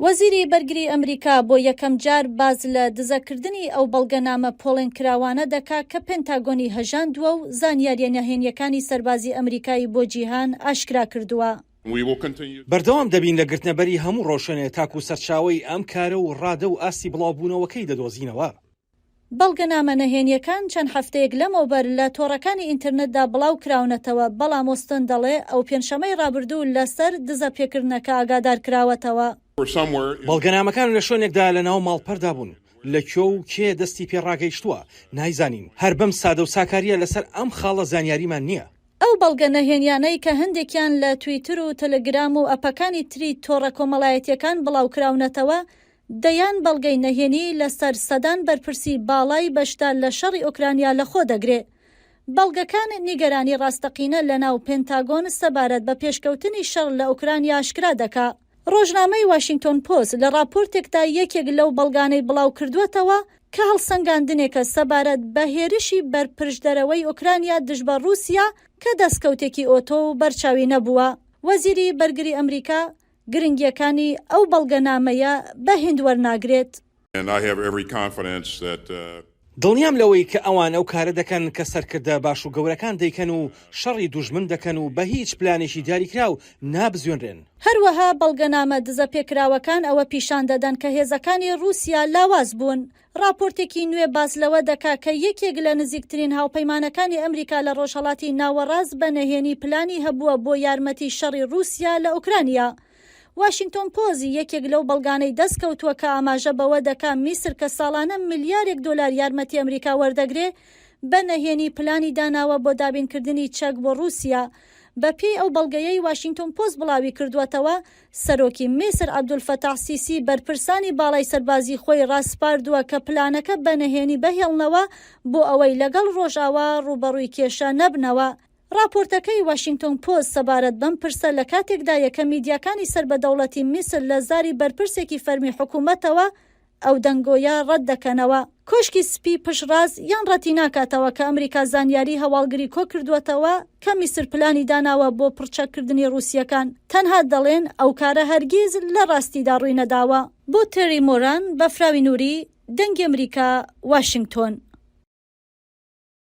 وەزیری بەرگری ئەمریکا بۆ یەکەم جار باس لە دزەکردنی ئەو بەڵگەنامە پۆڵێنکراوانە دەکا کە پێنتاگۆنی هەژاندووە و زانیارییە نهێنییەکانی سەربازی ئەمریکای بۆ جیهان ئاشکرا کردووە. بەردەوام دەبین لە گرتنەبەری هەموو ڕێوشوێنێ تاکو سەرچاوەی ئەم کارە و ڕادە و ئاستی بڵاوبوونەوەکەی دەدۆزینەوە. بەڵگەنامە نەهێنییەکان چەند هەفتەیەک لەمەوبەر لە تۆڕەکانی ئینترنێتدا بڵاو کراونەتەوە، بەڵام ئۆستن دەڵێ ئەو پێنجشەمەی ڕابردوو لەسەر دزەپێکردنەکە ئاگادار کراوەتەوە. بەڵگەنامەکان لە شوێنێکدا لە ناو ماڵپەردا بوون، لە کوێ و کێ دەستی پێ ڕاگەیشتووە نایزانین، هەر بەم سادە و ساکارییە لەسەر ئەم خاڵە زانیاریمان نییە. ئەو بەڵگە نەهێنیانەی کە هەندێکیان لە تویتر و تەلەگرام و ئەپەکانی تری تۆڕە کۆمەڵایەتییەکان بڵاوکراونەتەوە، دەیان بەڵگەی نەهێنی لەسەر سەدان بەرپرسی باڵای بەشدار لە شەڕی ئۆکرانیا لەخۆ دەگرێ. بەڵگەکان نیگەرانی ڕاستەقینە لەناو پێنتاگۆن سەبارەت بە پێشکەوتنی شەڕ لە ئۆکرانیا ئاشکرا دەکا. ڕۆژنامەی واشینگتۆن پۆست لە ڕاپۆرتێکدا یەکێک لەو بەڵگانەی بڵاوکردووەتەوە کە هەڵسەنگاندنێکە سەبارەت بە هێرشی بەرپرچدەرەوەی ئۆکرانیا دژ بە ڕووسیا کە دەستکەوتێکی ئۆتۆ و بەرچاوی نەبووە. وەزیری بەرگری ئەمریکا گرنگییەکانی ئەو بەڵگەنامەیە بە هیند وەرناگرێت. دڵنیام لەوەی کە ئەوان ئەو کارە دەکەن کە سەرکردە باش و گەورەکان دەیکەن و شەڕی دوژمن دەکەن و بە هیچ پلانێکی دیاریکراو نابزوێنرێن. هەروەها بەڵگەنامە دزەپێکراوەکان ئەوە پیشان دەدەن کە هێزەکانی ڕووسیا لاواز بوون. ڕاپۆرتێکی نوێ باس لەوە دەکا کە یەکێک لە نزیکترین هاوپەیمانەکانی ئەمریکا لە ڕۆژهەڵاتی ناوەڕاست بە نهێنی پلانی هەبووە بۆ یارمەتی شەڕی ڕووسیا لە ئۆکرانیا. واشینگتۆن پۆست یەکێک لەو بەڵگانەی دەست کەوتووە کە ئاماژە بەوە دەکا میسر کە ساڵانە ملیارێک دۆلار یارمەتی ئەمریکا وەردەگرێ بە نەهێنی پلانی داناوە بۆ دابینکردنی چەک بۆ ڕووسیا. بە پێی ئەو بەڵگەیەی واشینگتۆن پۆست بڵاوی کردووەتەوە سەرۆکی میسر عەبدولفەتاح سیسی بەرپرسانی باڵای سەربازی خۆی ڕاسپاردووە کە پلانەکە بە نەهێنی بهێڵنەوە بۆ ئەوەی لەگەڵ ڕۆژاوا ڕووبەڕووی کێشە نەبنەوە. ڕاپۆرتەکەی واشینگتۆن پۆست سەبارەت بەم پرسە لە کاتێکدایە کە میدیاکانی سەر بە دەوڵەتی میسر لە زاری بەرپرسێکی فەرمی حکوومەتەوە ئەو دەنگۆیە ڕەت دەکەنەوە. کۆشکی سپی پشتڕاست یان ڕەتی ناکاتەوە کە ئەمریکا زانیاری هەواڵگری کۆکردووەتەوە کە میسر پلانی داناوە بۆ پڕچەککردنی ڕووسییەکان، تەنها دەڵێن ئەو کارە هەرگیز لە ڕاستیدا ڕووی نەداوە. بۆ تێری مۆران، بەفراوی نوری، دەنگی ئەمریکا، واشینگتۆن.